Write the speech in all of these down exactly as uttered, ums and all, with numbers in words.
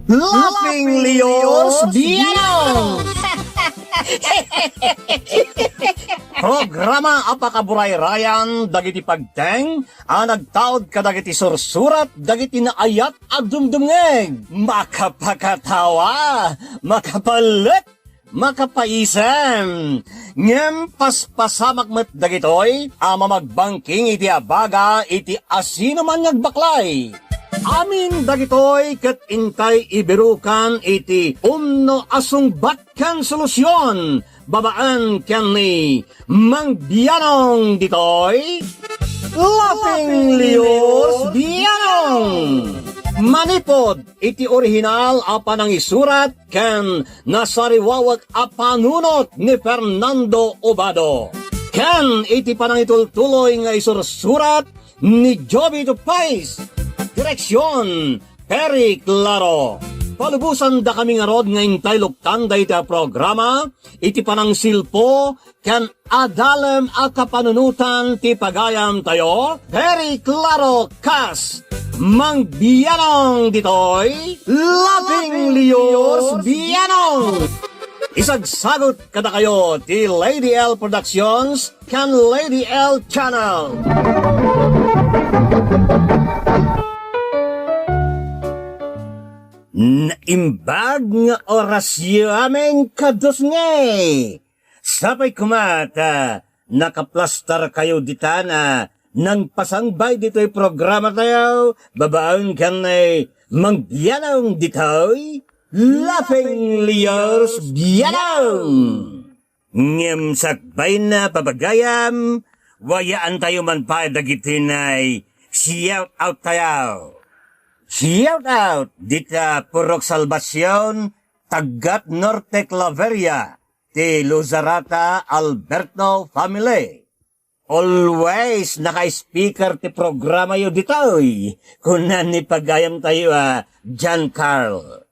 Laughing Leos Bianong! Programa a pakaburayrayan dagiti pagteng a nagtaud kadagiti sursurat dagiti naayat a dumdumngeg. Makapakatawa, makapalek, makapaisem. Ngem paspasamak met dagitoy a mamagbangking iti abaga iti asinoman nga agbaklay. Amin dagitoy ket intay ibirukan iti umno a sungbat ken solusion babaen ken ni Mang Bianong ditoy. Laughing Leos Bianong! Manipod iti orihinal a panangisurat ken nasariwawek a panunot ni Fernando Obado, ken iti panangitultuloy nga isursurat ni Jovito Pais. Direksion, Perry Claro. Palubosan dakami ngarud nga intay luktan dayta a programa iti panangsilpo ken adalem a kapanunotan ti pagayamtayo, Perry Claro kas Mang Bianong ditoy, Laughing Leos Bianong. Isagsagut kadakayo ti Lady L Productions ken Lady L Channel. Naimbag nga orasyo amin, kadusngay. Sapay koma ta nakaplastarkayo ditan a nangpasangbay ditoy programatayo babaen ken ni Mang Bianong ditoy, Laughing Leos Bianong. Ngem sakbayna, pagayam, wayaantayo man pay dagiti nay-shout out tayo. Shout out dita Purok Salvacion, Taggat Norte, Claveria, ti Luzarata Alberto family. Always naka-speaker ti programayo ditoy, kuna ni pagayamtayo a John Carl.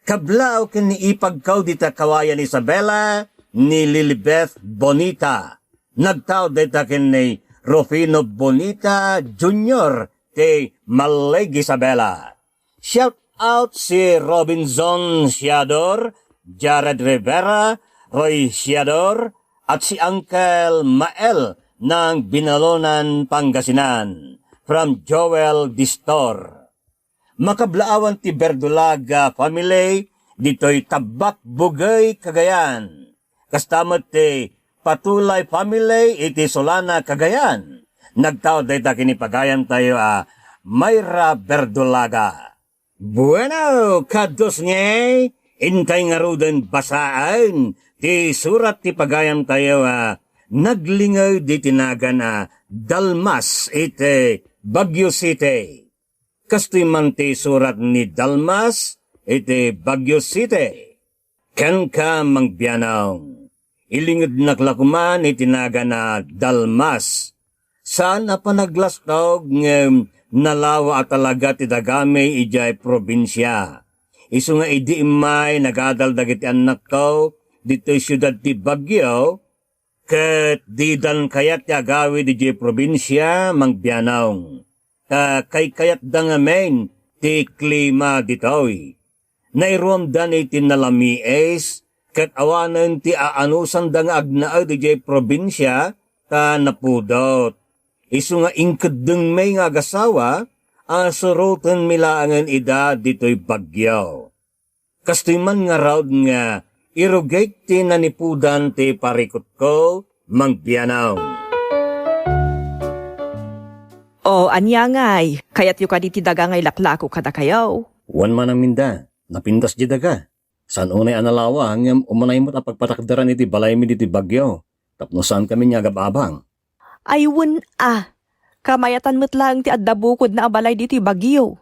Kablaaw ken ni ipagko dita Kawayan Isabela, ni Lilibeth Bonita. Nagtaud dayta ken ni Rufino Bonita Junior ti Malig Isabela. Shout out si Robinson Siador, Jared Rivera, Roy Siador, at si Uncle Mael ng Binalonan, Pangasinan, from Joel Distor. Makablaawan ti Berdolaga family ditoy Tabbak, Bugey, Cagayan. Kasta met ti Patulay family iti Solana, Cagayan. Nagtaud dayta ken ni pagayamtayo a Myra Berdolaga. Bueno, kadusngay, intay ngaruden basaen ti surat ti pagayamtayo a naglinged iti nagan a Dalmas iti Baguio City. Kastoy man ti surat ni Dalmas iti Baguio City. Kenka, Mang Bianong, ilingednak la koman iti nagan a Dalmas. Saan a panaglastog ngem nalawa a talaga ti dagami idiay probinsia. Isu nga idi immay nagadal dagiti annakko ditoy siudad ti Baguio, ket didan kayat ti agawid idiay probinsia, Mang Bianong, ta kaykayatda ngamin ti klima ditoy. Nairuamdan iti nalamiis, ket awanen ti aanusanda nga agnaed idiay probinsia ta napudot. Isu nga inkeddengmi nga agasawa a surotenmi laengen ida ditoy Baguio. Kastoy man ngarud nga irugik ti nanipudan ti parikutko, Mang Bianong. O, ania ngay? Kayatyo kadi ti daga nga ilaklako kadakayo? Wen, Manang Minda, napintas ti daga. Saan unay a nalawa, ngem umanay met a pagpatakderan iti balaymi ditoy Baguio, tapno saankami nga agab-abang. Ay, wen a, kamayatan met laeng ti adda bukodna a balay ditoy Baguio.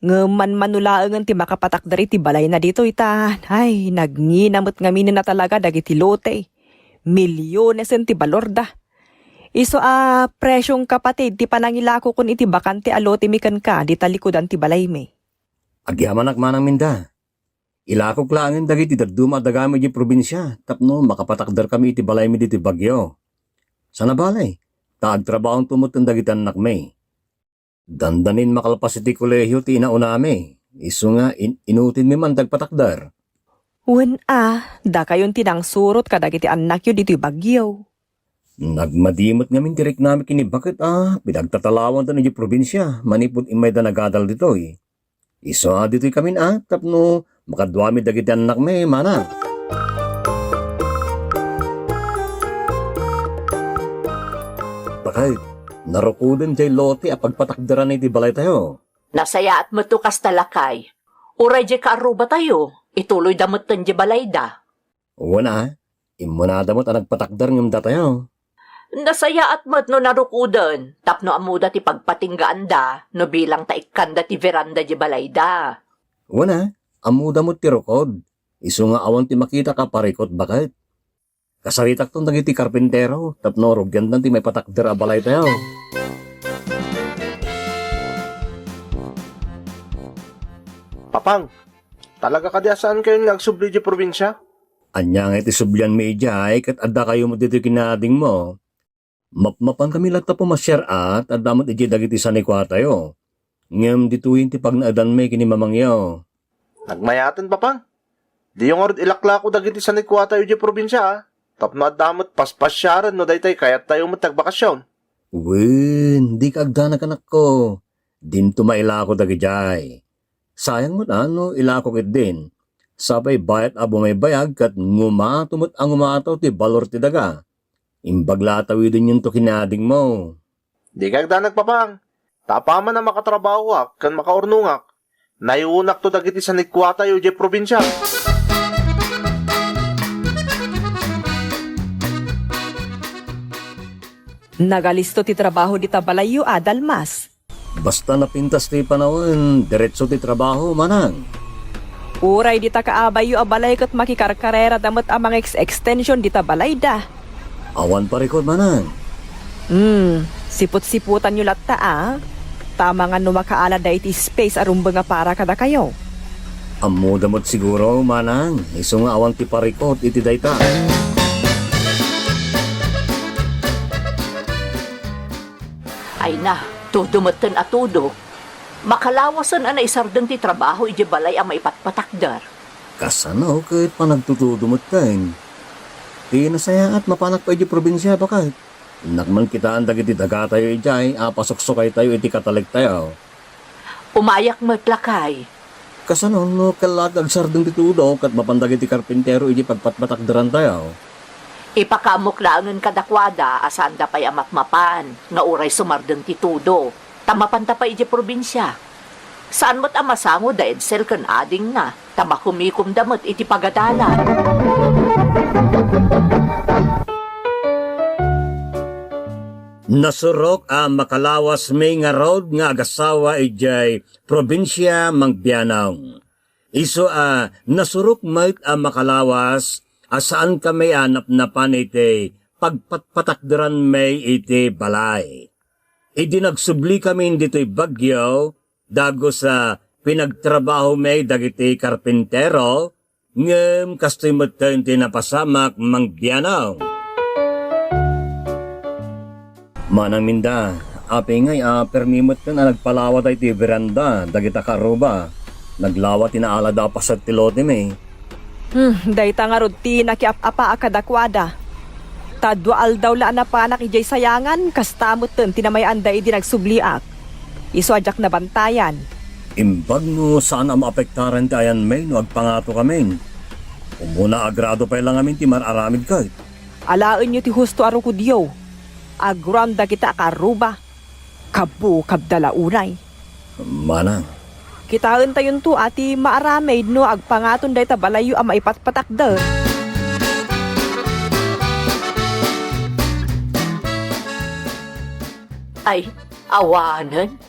Ngem manmano laengen ti makapatakder iti balayna ditoy ta, ay, nagngina met ngamin a talaga dagiti lote. Milionesen ti balorda. Isu a presyong kapatid ti panangilakokon iti bakante a lotemi kenka dita likudan ti balaymi. Agyamanak, Manang Minda. Ilakok laengen dagiti dadduma a dagami idiay probinsia tapno makapatakderkami iti balaymi ditoy Baguio. Sana bale, ta agtrabahoanto metten dagiti annakmi. Dandanin makalpas iti kolehio ti inaunami. Isu nga in-, inutinmi man ti agpatakder. Wen a, dakayon ti nangsurot kadagiti annakyo ditoy bagyo. Nagmadi met ngamin ti riknami ken ni baket a pinagtatalawanto idiay probinsia manipud immayda nagadal ditoy. Isu a ditoy kamin a tapno makaduami dagiti annakmi, manang. Baket, narukoden diay lote a pagpatakderan iti balaytayo. Nasayaat met no kasta, lakay. Uray diay kaarrubatayo, ituloyda metten diay balayda. Wen a, immunada met a nagpatakder ngem datayo. Nasayaat met no narukoden tapno ammoda ti pagpatinggaanda no bilang ta ikkanda ti veranda diay balayda. Wen a, ammoda met ti rukod. Isu nga awan ti makitak a parikot, baket. Kasaritakton dagiti karpintero tapno rugiandan ti maipatakder a balaytayo. Papang, talaga kadi a saankayon nga agsubli idiay probinsia? Ania ngay ti sublianmi idiay ket addakayo met ditoy ken ni adingmo? Mapmapankami latta pumasiar a ta adda met idiay dagiti sanikuatayo. Ngem ditoyen ti pagnaedanmi ken ni mamangyo. Nagmayaten, Papang. Diyo ngarud ilaklako dagiti sanikuatayo idiay probinsia, a, tapno adda met paspasiaren no daytoy kayattayo met ti agbakasyon. Wen, dika agdanag, anakko. Dinto mailako dagidiay. Sayang met a no ilako ketdin. Sapay bayat a bumaybayag ket ngumato met a ngumato ti balor ti daga. Imbag la a tawidenyo ken ni adingmo. Dika agdanag, Papang. Ta apaman a makatrabahoak ken makaurnongak, nayonakto dagiti sanikuatayo idiay probinsia. Nagalisto ti trabaho dita balayyo a, Dalmas. Basta napintas ti panawen, diretso ti trabaho, manang. Uray dita kaabayyo a balay ket makikarkarerada met a mangeks-extension dita balayda. Awan parikot, manang. Hmm, siput-siputanyo latta a. Ta amangan no makaalada iti space a rumbeng a para kadakayo. Ammoda met siguro, manang, isu nga awan ti parikot iti dayta. Ay na, todo metten a todo. Makalawasen a naisardeng ti trabaho idiay balay a maipatpatakder. Kasano ket panagtutudo metten. Ti nasayaat, mapanak pay idiay probinsia, baket. Innak man kitaen dagiti dagatayo idiay a pasuksukaytayo iti katalektayo. Umayak met, lakay. Kasano no kellaak agsardeng ti todo ket mapan dagiti karpintero idiay pagpatpatakderantayo? Ipakaammok laengen kadakuada a saanda pay a mapmapan nga uray sumardeng ti todo, ta mapanta pay idiay probinsia. Saan met a masango da Edsel ken adingna, ta makumikomda met iti pagadalan. Nasurok a makalawasmi ngarud nga agasawa idiay probinsia, Mang Bianong. Isu a nasurok met a makalawas a saankami a napnapan iti pagpatpatakderanmi iti balay. Idi nagsublikami ditoy Baguio, dagus a pinagtrabahomi dagiti karpintero, ngem kastoy metten ti napasamak, Mang Bianong. Manang Minda, apay ngay a permi metten a nagpalawa daytoy veranda dagita kaarruba. Naglawa ti naalada a paset ti lotemi. Hmm, dayta ngarud ti nakiap-apaak kadakuada. Ta dua aldaw la a napanak idiay sayangan, kasta metten ti namay-anda idi nagsubliak. Isu a diak nabantayan. Imbag no saan a maapektaran ti ayanmi no agpangatokamin. Umuna, agrado pay la ngamin ti mar-aramid ket. Alaenyo ti husto a rukodyo. Aguram dagita a kaarruba. Kabukabda la unay. Manang. Kitaentayonto a ti maaramid no agpangaton dayta balayyo a maipatpatakder. Ay, awanen.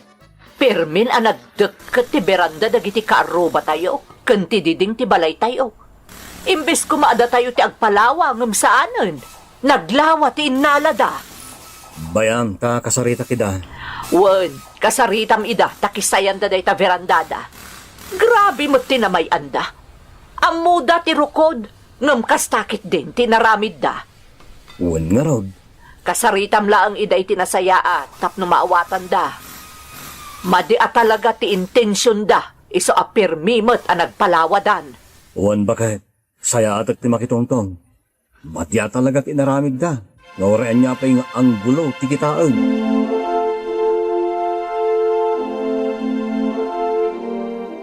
Permin a nagdekket ti beranda dagiti kaarrubatayo ken ti diding ti balaytayo. Imbes koma a datayo ti agpalawa ngem saanen, naglawa ti innalada. Bayam ta kasaritak ida. Wen, kasaritam ida ta kisayanda dayta verandada. Grabe met ti namay-anda. Ammoda ti rukod, ngem kasta ketdin ti inaramidda. Wen ngarud. Kasaritam laeng ida iti nasayaat tapno maawatanda. Madi a talaga ti intensionda. Isu a pirmi met a nagpalawadan. Wen baket, sayaatek ti makitungtong. Matia talaga ti inaramidda. Nga uray ania pay nga anggulo ti kitaen.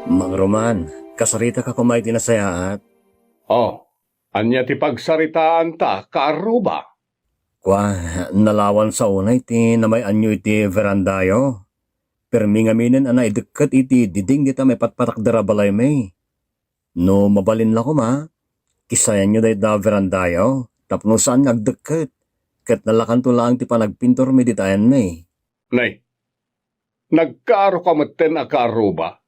Mang Roman, kasaritaka koma iti nasayaat? Oh, ania ti pagsaritaanta, kaarruba? Kua, nalawan sa unay ti namay-anyo iti verandayo. Permi ngaminen a naidekket iti diding dita maipatpatakder a balaymi. No mabalin la koma, kisayanyo dayta verandayo tapno saan nga agdekket, ket nalakanto laeng ti panagpintormi dita ayanmi. Nay, nagkaaro ka metten a kaarruba.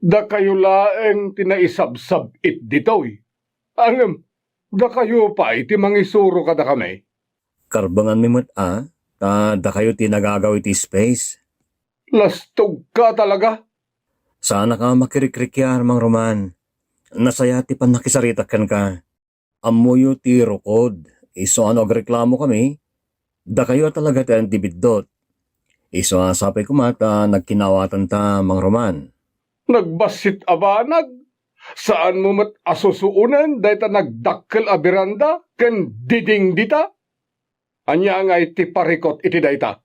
Dakayo laeng ti naisabsab-it ditoy. Ngem, dakayo pay ti mangisuro kadakami. Karbenganmi met a, ta dakayo ti nagagaw iti space. Lastogka talaga? Saanak a makirikrikiar, Mang Roman. Nasayaat ti pannakisaritak kenka. Ammoyo ti rukod. Isu a no agreklamokami, dakayo a talaga ti ayan ti biddut. Isu a sapay koma ta nagkinaawatanta, Mang Roman. Nagbassit a banag! Saanmo met a susuonen dayta nagdakkel a beranda ken diding dita? Ania ngay ti parikut iti dayta?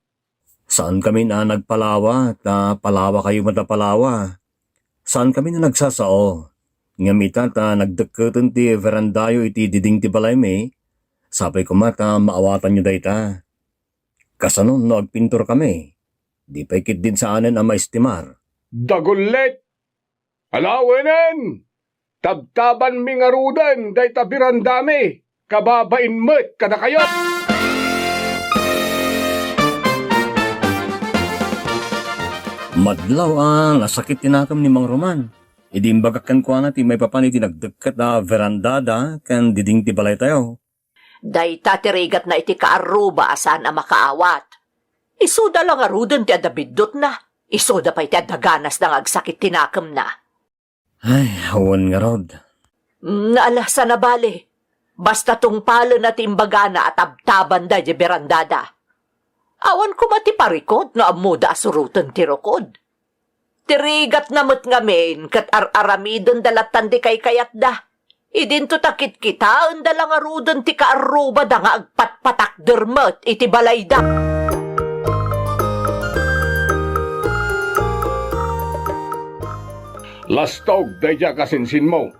Saankamin a nagpalawa, ta palawakayo met a palawa. Saankamin a nagsasao. Ngem ita ta nagdekketen ti verandayo iti diding ti balaymi, sapay koma ta maawatanyo dayta. Kasano no agpintorkami? Di pay ketdin saanen a maestimar. Dagullit! Alawenen! Tabtabanmi ngaruden dayta berandami, kababain met kadakayo! Madlaw a nasakit ti nakem ni Mang Roman. Idi imbagak kenkuana ti maipapan iti nagdekket a verandada ken diding ti balaytayo. Dayta ti rigatna iti kaarruba a saan a makaawat. Isuda la ngaruden ti adda biddutna. Isuda pay ti adda ganasna nga agsakit ti nakemna. Ay, wen ngarud. Mm, ala, saan a bale. Basta tungpalenna ti imbagana a tabtabanda idiay berandada. Awan koma ti parikut no ammoda a suroten ti rukod. Ti rigatna met ngamin ket ar-aramidenda lattan ti kaykayatda. Idinto ta kitkitaenda la ngaruden ti kaarrubada nga agpatpatakder met iti balayda. Lastog daydiay a kasinsinmo.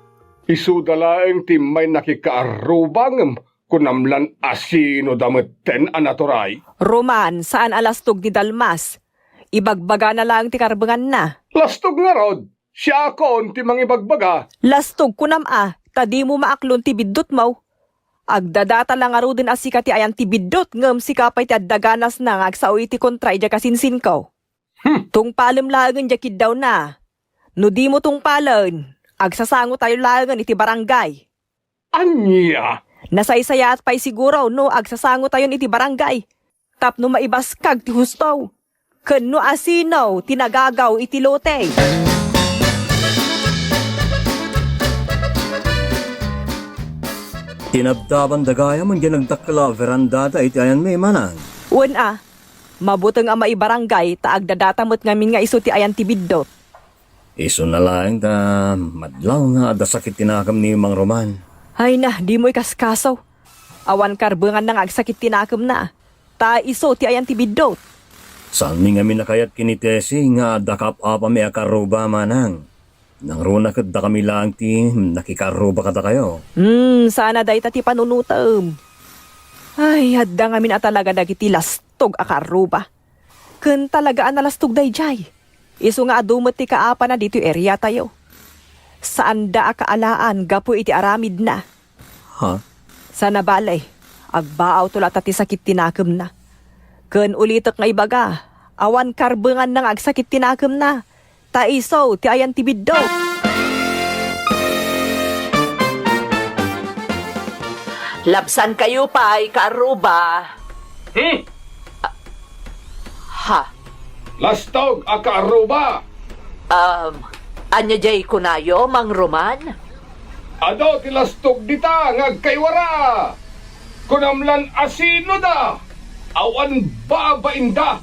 Isuda laeng ti immay nakikaarruba ngem kunam lan asino da metten a naturay. Roman, saan a lastog ni Dalmas. Ibagbagana laeng ti karbenganna. Lastog ngarud, siakon ti mangibagbaga. Lastog kunam a, ta dimo maaklon ti biddutmo. Agdadata la ngaruden a sika ti ayan ti biddut, ngem sika pay ti adda ganasna nga agsao iti kontra idiay kasinsinko. Hmm. Tungpalem laengen diay kiddawna. No dimo tungpalen, agsasangotayo laengen iti barangay. Ania? Nasaysayaat pay siguro no agsasangotayon iti barangay tapno maibaskag ti husto ken no asino ti nagagaw iti lote. Tinabtabanda gayam diay nagdakkel a verandada iti ayanmi, manang. Wen a, mabuteng a maibarangay ta agdadata met ngamin nga isu ti ayan ti biddut. Isuna laeng ta madlaw nga adda sakit ti nakem ni Mang Roman. Ay na, dimo ikaskaso. Awan karbenganna nga agsakit ti nakemna. Ta isu ti ayan ti biddut. Saanmi ngamin a kayat ken ni Tessie nga adda kaap-apami a kaarruba, manang. Nangruna ket dakami laeng ti nakikaarruba kadakayo. Hmm, saan a dayta ti panunotem. Ay, adda ngamin a talaga dagiti lastog a kaarruba. Ken talaga a nalastog daydiay. Isu nga adu met ti kaapana ditoy area tayo. Saanda a kaalaan gapu iti aramidna. Ha? Saan a bale, agbaawto latta ti sakit ti nakemna. Ken ulitek nga ibaga, awan karbenganna nga agsakit ti nakemna. Ta isu ti ayan ti biddut. Labsankayo pay, kaarruba. Hmm? Ha? Lastog a kaarruba! Um, ania diay kunayo, Mang Roman? Adu ti lastog dita nga agkaiwara! Kunam lan asino da? Awan babainda!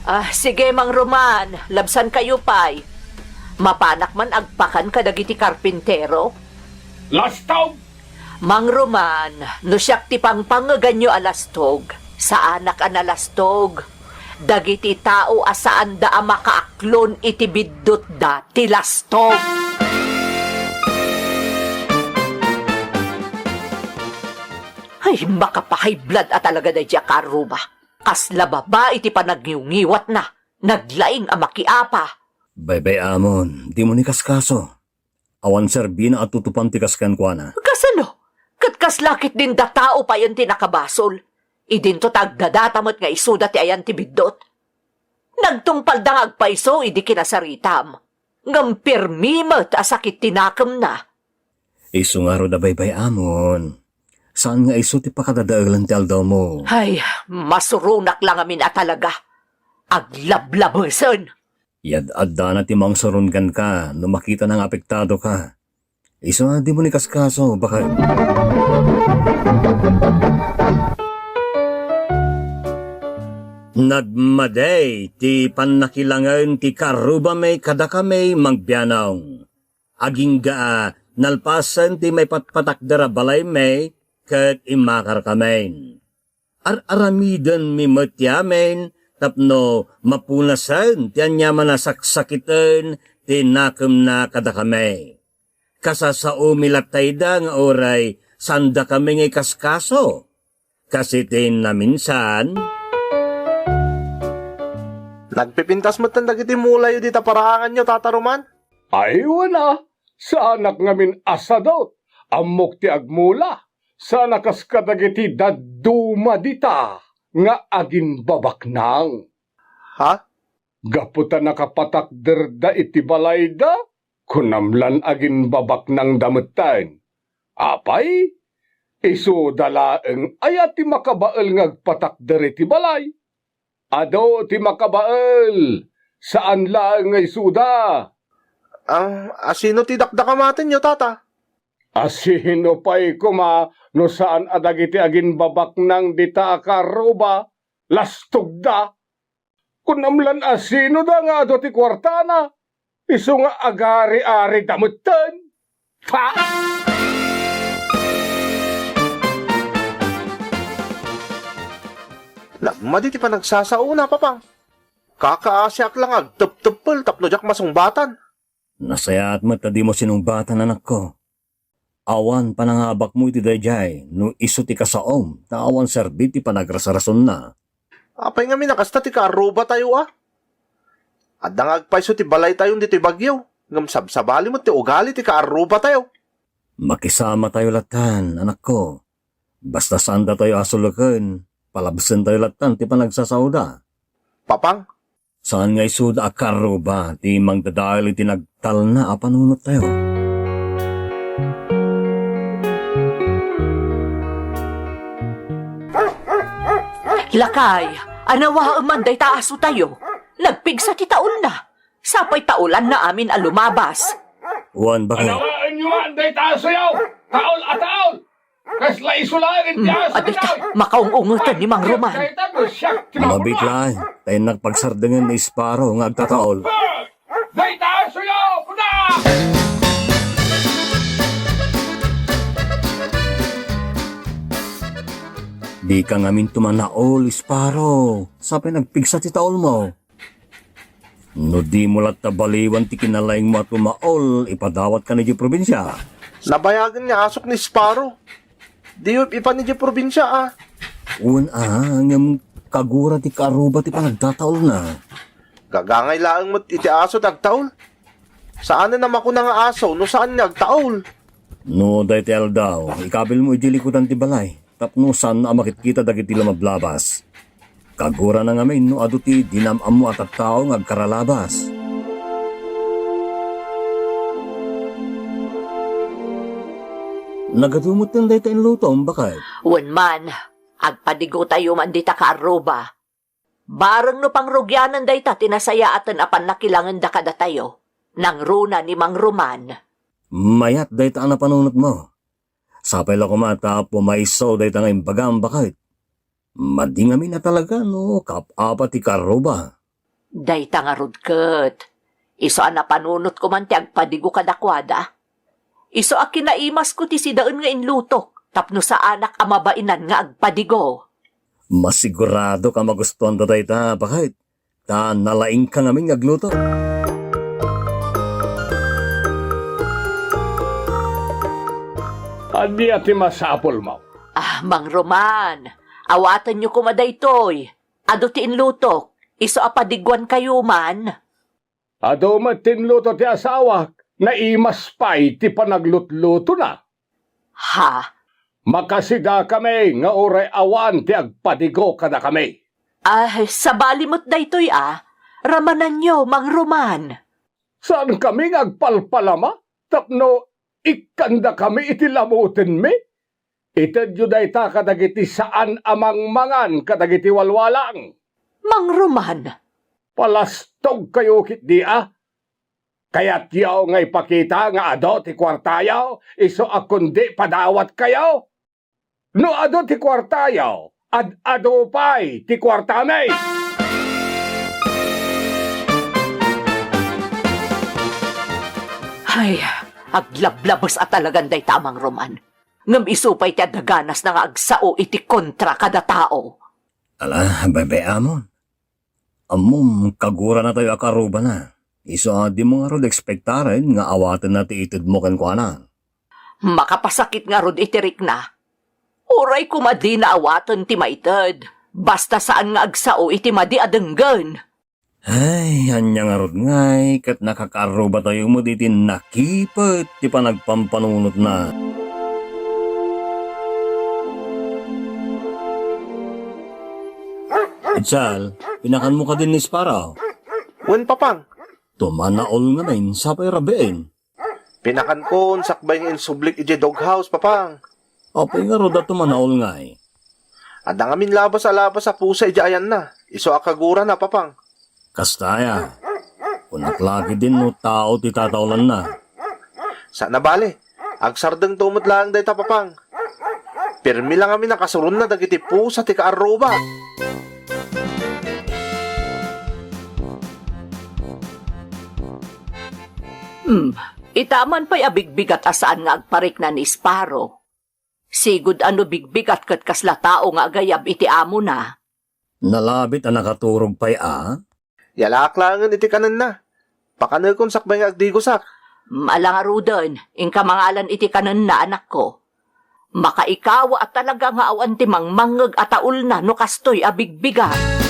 Ah, sige, Mang Roman, labsankayo pay. Mapanak man agpakan kadagiti karpintero? Lastog! Mang Roman, no siak ti pangpangeganyo a lastog, saanak a nalastog. Dagiti tao a saanda a makaaklon iti biddutda ti lastog. Ay, makapahay blood a talaga daydi a karruba. Kasla babai ti panagniwngiwatna. Naglaing a makiapa. Baybay-amon, dimo ni kaskaso. Awan serbina a tutupam ti kas kenkuana. Kasano? Ket kasla ketdin datao payen ti nakabasol. Idinto ta agdadata met nga isuda ti ayan ti biddut. Nagtungpalda nga agpayso idi kinasaritam. Ngem pirmi met a sakit ti nakemna. Isu ngarud a baybay-amon. Saan nga isu ti pakadadaelan ti aldawmo? Ay, masuronak la ngamin a talaga. Aglablabesen. Yad-addana ti mangsuron kenka no makitana nga apektado ka. Isu a dimo ni kaskaso, baket. Nagmadi ti pannakilangen ti karrubami kadakami, Mang Bianong. Agingga a nalpasen ti maipatpatakder a balaymi ket immakarkamin. Ar-aramidenmi met ti amin tapno mapunasen ti aniaman a saksakiten ti nakemna kadakami. Kasasaomi latta ida nga uray saandakami nga ikaskaso. Kas iti naminsan, nagpipintas metten dagiti mulayo dita paraanganyo, Tata Roman? Ay, wen a, saanak ngamin a sadut. Ammok ti agmula. Saan a kas kadagiti dadduma dita nga aginbabaknang. Ha? Gapu ta nakapatakderda iti balayda, kunam lan aginbabaknangda metten. Apay, isuda laeng aya ti makabael nga agpatakder iti balay? Adu ti makabael, saan laeng nga isuda. Ang, asino ti dakdakamatenyo, Tata? Asino pay koma no saan a dagiti aginbabaknang dita a karruba, lastogda? Kunam lan asinoda nga adu ti kuartana, isu nga agari-arida metten. Ha? Nagmadi ti panagsasaona, Papang. Kakaasiak la nga agtepteppel tapno diak masungbatan. Nasayaat met ta dimo sinungbatan, anakko. Awan panangabakmo iti daydiay no isu ti kasaom ta awan serbi ti panagrasarasonna. Apay ngamin a kasta ti kaarrubatayo a? Adda nga agpayso ti balaytayon ditoy Baguio, ngem sabsabali met ti ugali ti kaarrubatayo. Makisamatayo lattan, anakko. Basta saandatayo a suleken, palabsentayo lattan ti panagsasaoda. Papang, saan nga isuda a karruba ti mangdadael iti nagtalna a panunottayo. Lakay, anawaem man dayta a asotayo. Nagpigsa ti taolna. Sapay taolanna amin a lumabas. Wen, baket. Anawaenyo man dayta a asoyo. Taol a taol. Kasla isu laeng ti aso. Adda, makaung-ungeten ni Mang Roman. Mabiit laeng, ta innak pagsardengen ni Sparrow nga agtataol. Dayta asoyo, kuna! Dika ngamin tumanaol, Sparrow. Sapay nagpigsa ti taolmo. No dimo latta baliwan ti kinalaingmo a tumaol, ipadawatka idiay probinsia. Nabayagen nga asok ni Sparrow. Diyo ipan idiay probinsia a. Wen a, ngem kagura ti kaarruba ti panagtataolna. Gagangay laeng met iti aso ti agtaol. Saanen a makuna nga aso no saan nga agtaol. No daytoy aldaw, ikabilmo idiay likudan ti balay. Tapno saan a makitkita dagiti lumablabas. Kagurana ngamin no adu ti dinam-ammo a tattao nga agkaralabas. Nagadu metten dayta inlutom, baket? Wen man, agpadigotayo man dita kaarruba. Bareng no pangrugianan dayta ti nasayaaten a pannakilangenda kadatayo, nangruna ni Mang Roman. Mayat dayta a napanunotmo. Sapay la koma ta pumayso dayta nga imbagam, baket. Madi ngamin a talaga no kaap-apa ti kaarruba. Dayta ngarud ket, Isu a napanunotko man ti agpadigo kadakuada. Isu a kinaimasko ti sidaen nga inlutok tapno saanak a mabainan nga agpadigo. Masiguradoka a magustuanda dayta, baket, ta nalaingka ngamin nga agluto. Ania ti masapulmo? Ah, Mang Roman, awatenyo koma daytoy. Adu ti inlutok, isu a padiguankayo man. Adu met ti inluto ti asawak, naimas pay ti panaglutlutona. Ha? Makasidakami nga uray awan ti agpadigo kadakami. Ah, sabali met daytoy a, ramananyo, Mang Roman. Saankami nga agpalpalama tapno ikkandakami iti lamutenmi? Itedyo dayta kadagiti saan a mangmangan kadagiti walwalang. Mang Roman. Palastogkayo ketdi a. Kayatyo nga ipakita nga adu ti kuartayo, isu a kundi padawatkayo? No adu ti kuartayo, ad-adu pay ti kuartami! Ay, aglablabes a talagan dayta, Mang Roman. Ngem isu pay ti adda ganasna nga agsao iti kontra kada tao. Ala, baybay-amon. Ammom, kaguranatayo a kaarrubana. Isu a dimo ngarud ekspektaren nga awatenna ti itedmo kenkuana. Makapasakit ngarud iti rikna. Uray koma dina awaten ti maited, basta saan nga agsao iti madi a denggen. Ay, ania ngarud ngay, ket nakakaarrubatayo met iti nakipet ti panagpampanunotna. Itsal, pinakanmo kadin ni Sparrow? Wen, Papang. Tumanaol ngamin, sapay rabiin. Pinakankon sakbay nga insublik idiay doghouse, Papang. Apay ngarud a tumanaol ngay? Adda ngamin labas a labas a pusa idiay ayanna. Isu a kagurana, Papang. Kasta aya. Kunak la ketdin no tao ti tataolanna. Saan a bale. Agsardengto met laeng dayta, Papang. Pirmi la ngamin a kasuronna dagiti pusa ti kaarruba. Hmm, ita man pay a bigbigat a saan nga agparikna ni Sparrow. Sigud a no bigbigat ket kasla tao nga agayab iti amona. Nalabit a nakaturog pay a? Yalaak laengen iti kanenna. Pakanekon sakbay nga agdigosak. Ala ngaruden, inka mangalan iti kanenna, anakko. Makaikawa a talaga nga awan ti mangmangngeg a taolna no kastoy a bigbigat.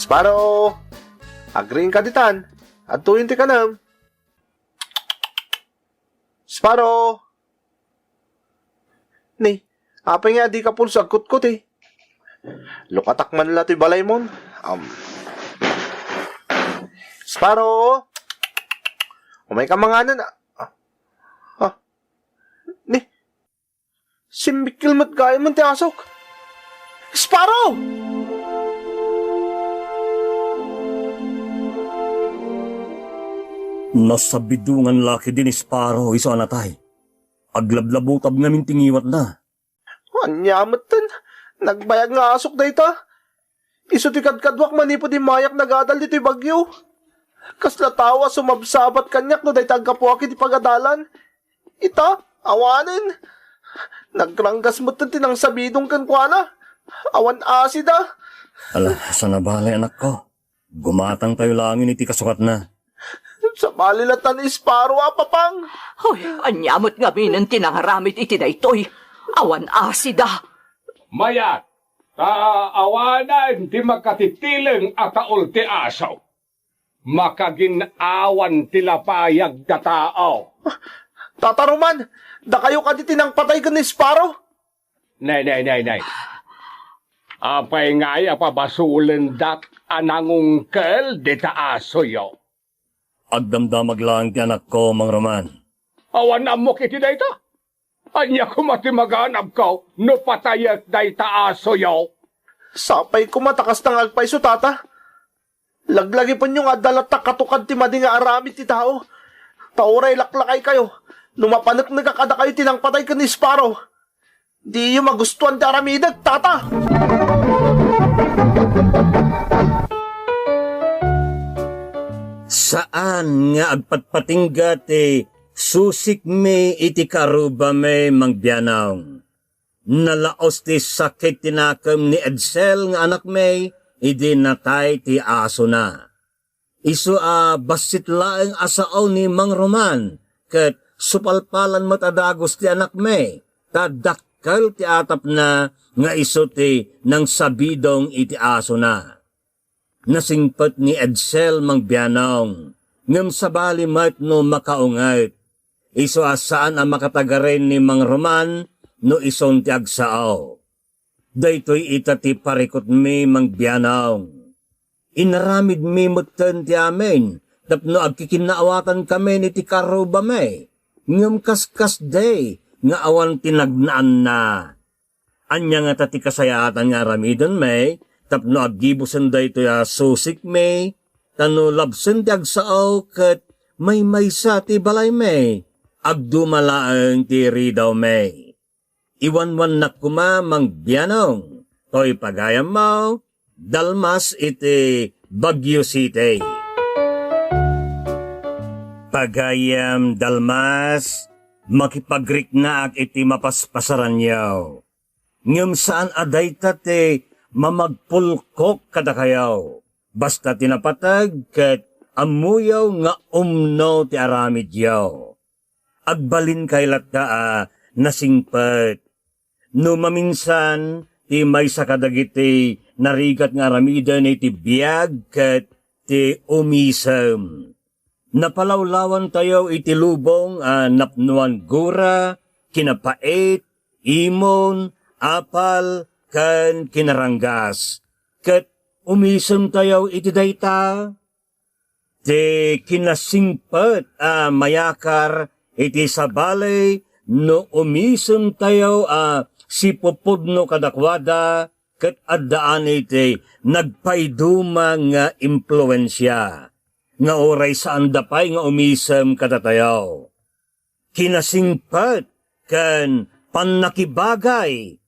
Sparrow! Agriingka ditan. Adtoyen ti kanem. Sparrow! Ni, apay nga dika pulso agkutkuti? Lukatak man la ti balaymo. Am. Sparrow! Umayka manganen. Ah. Ah. Ni, simmikkel met gayam ti asok. Sparrow! Nasabidongan la ketdi ni Sparrow isu a natay. Aglablabutab ngamin ti ngiwatna. Ania metten? Nagbayag nga asok dayta. Isu ti kadkaduak manipud immayak nagadal ditoy bagyo. Kasla tao a sumabsabat kaniak no dayta aggapuak iti pagadalan. Ita, awanen. Nagranggas metten ti nangsabidong kenkuana. Awan asida. Ala, saan a bale, anakko. Gumatangtayo laengen iti kasukatna. Sabali latta ni Sparrow a, Papang. Hoy, ania met ngaminen ti nangaramid iti daytoy? Awan asida. Mayat, ta awanen ti makatitileng a taol ti aso. Makagin-awan ti lapayag a tao. Tata Roman, dakayo kadi ti nangpatay ken ni Sparrow? Nay, nay, nay, nay. Apay ngay a pabasolendak a nangungkel dita asoyo? Agdamdamag laeng ti anakko, Mang Roman. Awan ammok iti dayta. Ania koma ti maganabko no patayek dayta asoyo? Sapay koma ta kasta nga agpayso, Tata. Laglagipenyo nga adda latta katukad ti madi nga aramid ti tao. Ta uray laklakaykayo, no mapaneknekak a dakayo ti nangpatay ken ni Sparrow. Diyo magustuan ti aramidek, tata. Saan nga agpatpatingga ti susikmi iti karubami, Mang Bianong. Nalaos ti sakit ti nakem ni Edsel nga anakmi idi natay ti asona. Isu a bassit laeng a sao ni Mang Roman, ket supalpalan met a dagus ti anakmi, ta dakkel ti atapna nga isu ti nangsabidong iti asona. Nasingpet ni Edsel, Mang Bianong, ngem sabali met no makaunget. Isu a saan a makatagarin ni Mang Roman no isun ti agsao. Daytoy ita ti parikutmi, Mang Bianong. Inaramidmi metten ti amin tapno agkikinnaawatankami iti karrubami, ngem kaskasdi nga awan ti nagnaanna. Ania ngata ti kasayaatan nga aramidenmi tapno aggibusen daytoy a susikmi, ta no labsen ti agsao ket maymaysa ti balaymi, agduma laeng ti ridawmi. Iwanwannak koma, Mang Bianong, toy pagayammo, Dalmas iti Baguio City. Pagayam Dalmas, makipagriknaak iti mapaspasaranyo. Ngem saan a dayta ti mamagpulkok kadakayo. Basta ti napateg ket ammoyo nga umno ti aramidyo. Agbalinkayo latta a nasingpet. No maminsan, ti maysa kadagiti narigat nga aramiden iti biag ket ti umisem. Napalawlawantayo iti lubong a napnoan gura, kinapait, imon, apal, ken kinaranggas. Ket umisemtayo iti dayta. Ti kinasingpet a mayakar iti sabali no umisemtayo a sipupudno kadakuada ket addaan iti nagpaiduma nga impluensia nga uray saanda pay nga umisem kadatayo. Kinasingpet ken pannakibagay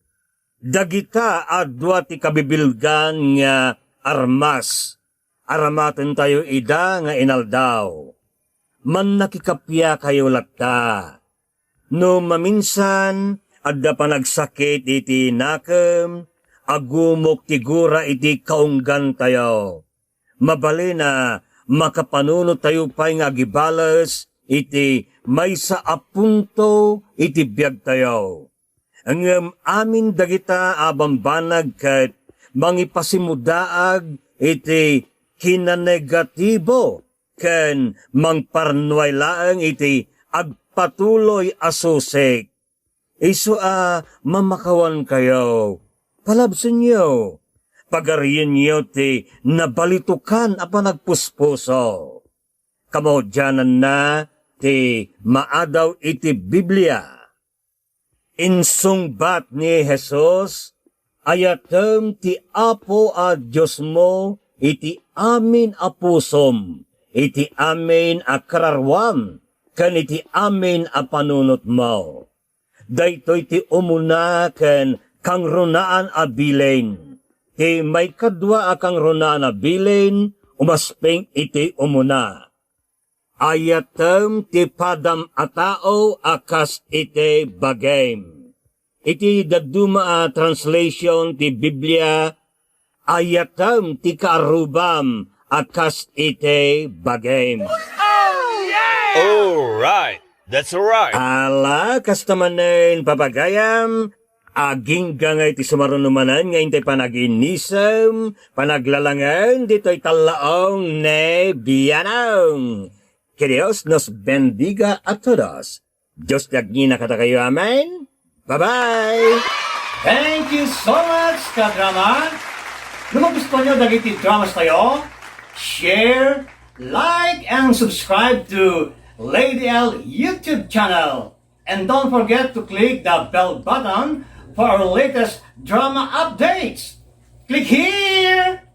dagita a dua ti kabibilgan nga armas. Aramatentayo ida nga inaldaw. Mannakikapiakayo latta. No maminsan, adda panagsakit iti nakem, agumok ti gura iti kaunggantayo. Mabalin a makapanunottayo pay nga agibales iti maysa a punto iti biagtayo. Ngem amin dagita a bambanag ket mangipasimudaag iti kinanegatibo ken mangparnuay laeng iti agpatuloy a susik. Isu a mamakawankayo, palabsenyo, pagarienyo ti nabalitokan a panagpuspuso. Kamaudiananna ti maadaw iti Biblia. Insungbat ni Jesus, "Ayatem ti Apo a Diosmo iti amin a pusom, iti amin a kararuam, ken iti amin a panunotmo." Daytoy ti umuna ken kangrunaan a bilin. Ti maikadua a kangrunaan a bilin umasping iti umuna. Ayatem ti padam a tao a kas iti bagim. Iti dadduma a translation ti Biblia, ayatem ti kaarrubam a kas iti bagim. All right. That's all right. Ala, kasta manen, papagayam, agingga nga iti sumaruno manen nga intay panaginisem, panaglalangen, ditoy tallaong ne Bianong. Que Dios nos bendiga a todos. Dios ti agngina kadakayo. Amen. Bye-bye. Thank you so much, kadrama. No magustuhan nyo dagiti dramas tayo, share, like, and subscribe to Lady L YouTube channel. And don't forget to click the bell button for our latest drama updates. Click here!